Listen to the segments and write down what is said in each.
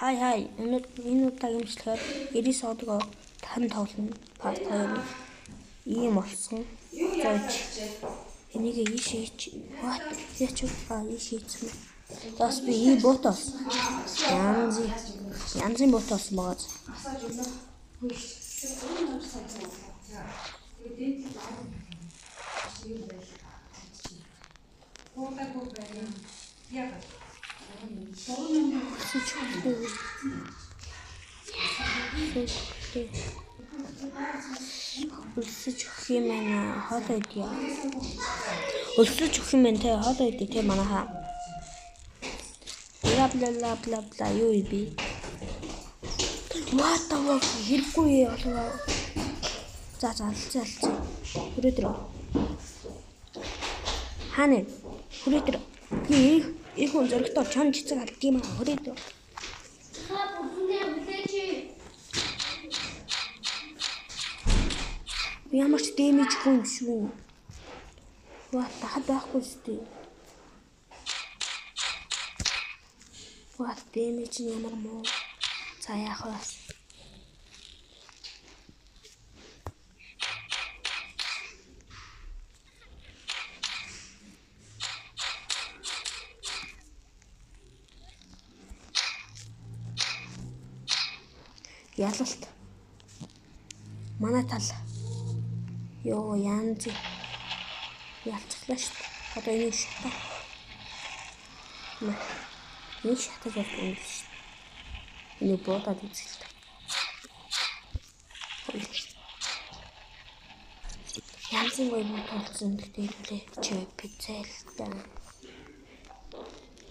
Хай хай, энэ удаагийн бичлэгээр 99 одгоо тань тоглоно. Part 2 ийм болсон. За энийг ийш ийч. What? Яач вэ? Ийш ийцсэн. Бас би ийм бот болсон. Янзын бот болсон байгаа. Өлсөж өгөх юм байна. Хоолоо идье. Өлсөж өгөх юм байна те. Хоолоо идье те манайхаа. Бла бла бла бла бла юу юм бэ? What the fuck? Хэрэггүй болов. За за алцаа алцаа. Хүрээ дээр. Хаана? Хүрээ дээр. Би их хүн зөрөгтэй чон цэцэг алд юм аа. Хүрээ дээр. Ямар ч дэмэжгүй юм шүү. What хад байхгүй шүү дээ. What дэмэж нь ямар муу. За яах вэ? Ялалт. Манай тал. Йоо янз ялцглаа шүү дээ. Одоо энийг шатаа. Энийг шатаж болдог юм шүү дээ. Энийг буудаад үзэх л та. Янзын гоё бот болсон гэдэг хэлээ. Чи пиццэлтэй.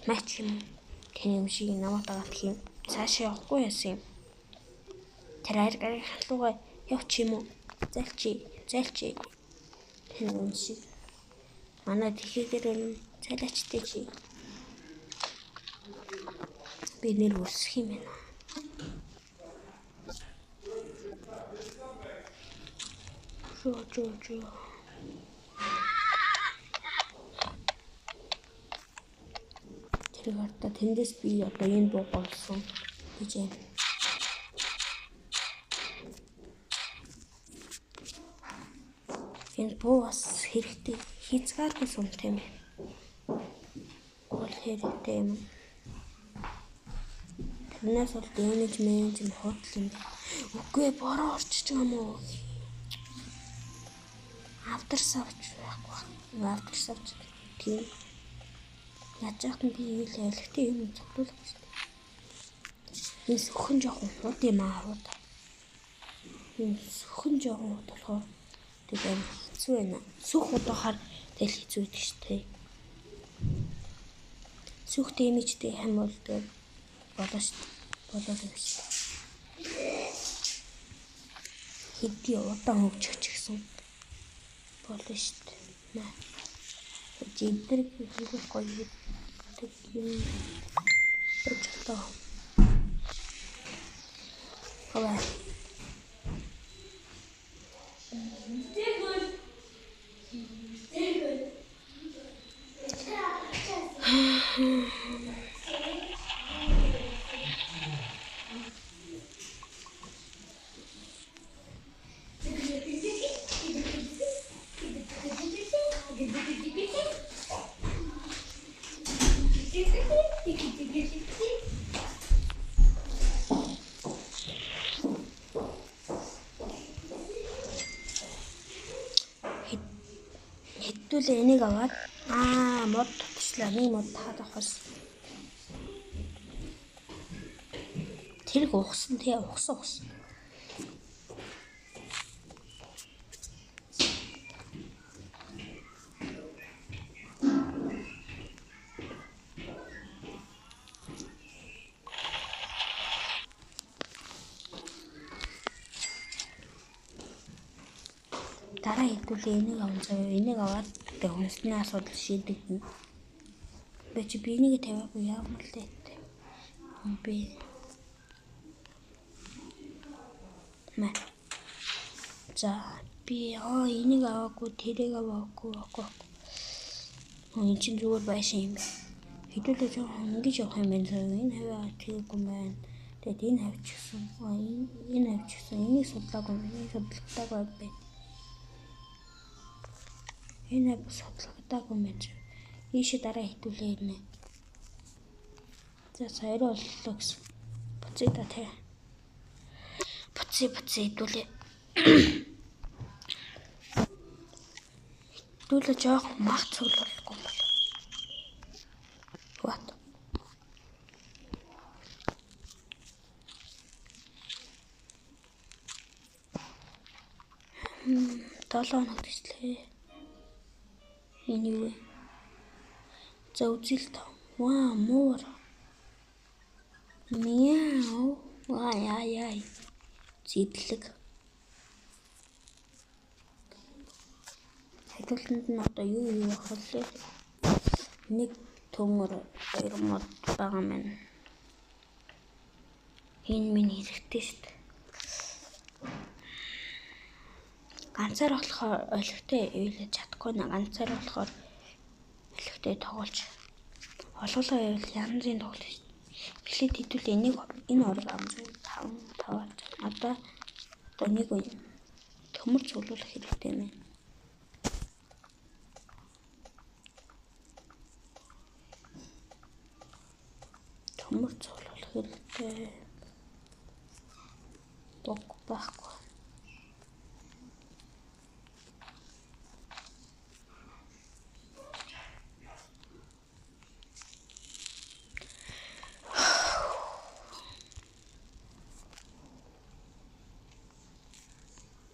Мач юм. Тэр юм шиг намайг дагаад юм. Цаашаа явахгүй яасан юм. Тэр ариг халуугаа явчих юм уу? Зайлчи. Зайлчи. Тэр юм шиг. Манай тэгэхээр зайлаачтай чи. Би нэр өсөх юм байна. Жоо жоо жоо. Тэр хартаа тэндээс би одоо энэ буу болсон гэж байна. Энэ буу бас хэрэгтэй хязгааргүй сумтай юм байна. Гол хэрэгтэй юм. Тэрнээс бол дэмэж мэнж юм худал юм. Үгүй бороо орчиж байгаа юм уу? Авдарсавч байхгүй. Авдарсавч тийм. Яаж яах нь би юу л айлхтай юм цогцолох шүү дээ. Энэ сөхөн жоохон хууд юм аа хууд. Энэ сөхөн жоохон хууд болохоор тэг амар хэцүү байна. Сүх удахаар тэгэл хэцүү байдаг шүү дээ. Сүх дэмэжтэй хам бол тэг болоо шүү дээ. Болоо юм шүү дээ. Хэдий удаан хөгжих ч гэсэн болно шүү дээ. Жинтэр хийх гоё гэдэг юм байж одоо. Хаваа. Хэдүүлээ энийг аваад мод татчихлаа. Нэг мод таад авах бас. Тэрэг ухсан тий ухсан ухсан. Дараа хэдүүлээ энийг аван заяа. Энийг аваад тэг хүнсний асуудал шийдэгдэнэ. Би чи би энийг тавиагүй яамал л дээ. Би мэ. За би энийг аваагүй, тэрийг аваагүй, аваагүй. Энэ чинь зүгээр байшин юм байна. Хэдүүлээ жоохон ингэж явах юм байна заяа. Энэ хаваа тэргүй байна. Тэгээд энэ авчихсан. Энэ авчихсан. Энийг судлаагүй. Энийг судлагдаагүй байна. Энэ судлагдаагүй юм байна. Ийшээ дараа хитүүлээ ирнэ. За сая боллоо гэсэн. Буцъя та тий. Буцъя хитүүлээ. Хитүүлээ жоох мах цуглуулахгүй юм бол. What? Долоо хоног төслээ. Энэ юу вэ? За үзэл тоо. Ваа, муур. Мяу. Ай ай ай. Зэдлэг. Хариултанд нь одоо юу юу авах вэ? Нэг төмөр, хоёр мод байгаа мэн. Энэ минь хэрэгтэй шүү дээ. Ганцаар болохоор олигтой эвлэж чадахгүй нэ. Ганцаар болохоор олигтой тоглож олголоо байвал янзын тоглож шүү. Эхлээд хэдүүл энийг энэ орог 5 5 одоо нэг үе төмөр цуглуулах хэрэгтэй юм байна. Төмөр цуглуулах хэрэгтэй. Бог байхгүй.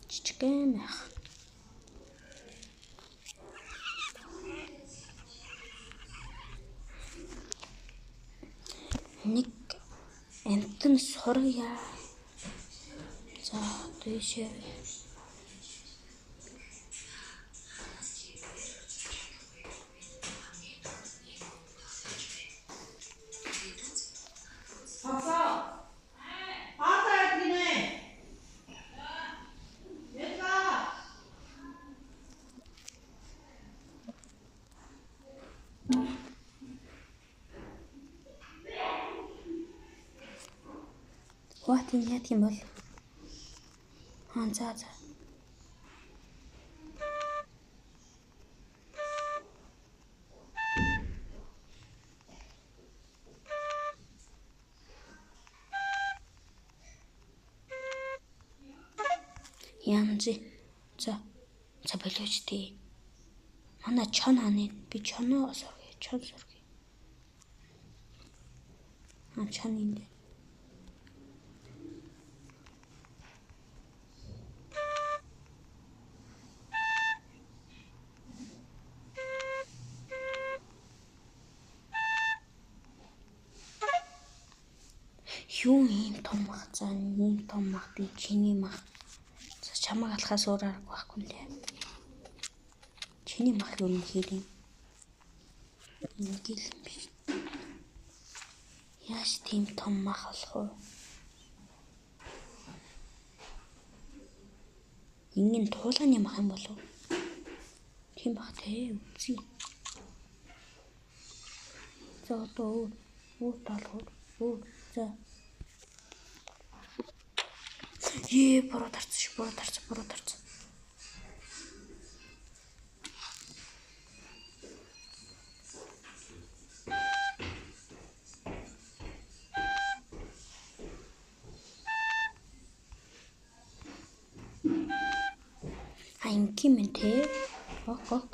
Жижигхэн байх. Нэг амтан сургая. За дээшээ. What энэ яадаг юм бол? Аа за за. Янзи. За. За болооч тий. Манай чон хааны би чоноо сургая. Чон сургая. Аа чон энд. Юу ийм том мах, за ийм том мах би чиний мах. За чамайг алхаас өөр арга байхгүй нэ. Чиний мах юу юм хэр юм? Нэг л юм биш. Яаж тийм том мах болох вэ? Ингэн туулгааны мах юм болов? Тийм бах те үзье. За одоо өөр даалгавар өөр за. Ее, буруу тарцсан шүү, буруу тарцсан, буруу тарцсан. А инки мэн те. Ок ок.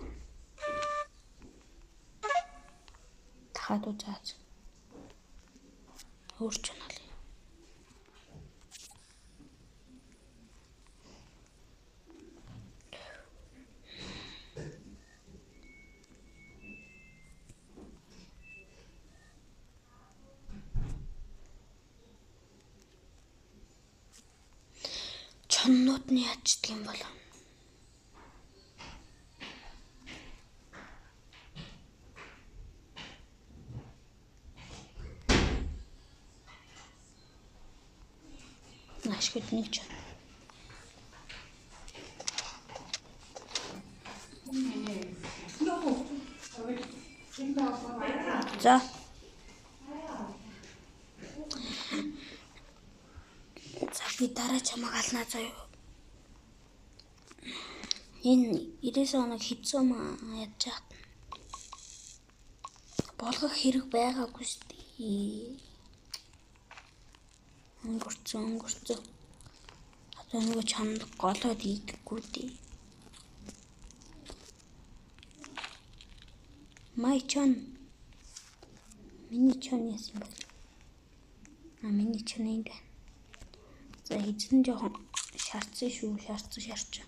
Дахиад үзаач. Өөр ч юм. Чоннууд нь яачдаг юм бол? Ашигт нэг чон. За. Би дараа чамайг алнаа заяа. Энэ 99 хоног хэцүү маа ядж яах. Болгох хэрэг байгаагүй шүү дээ. Өнгөрцөн өнгөрцөн. Одоо нөгөө чамд голоод идэхгүй дээ. My чон. Миний чон яасан бэ? А миний чон энд байна. За, эзэн жоохон шарцсан шүү. Шарцсан, шарч.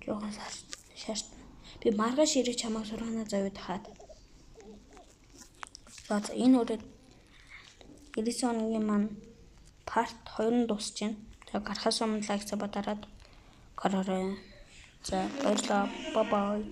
Жоохон шарт. Би маргааш ирэх чамайг сургаана заяа тахаад. За, энэ үрээд 99 хоногийн маань part 2 нь дуусч байна. Тэгээ гарахаас өмнө like, sub дараад гараарай. За, баярлалаа. Bye bye.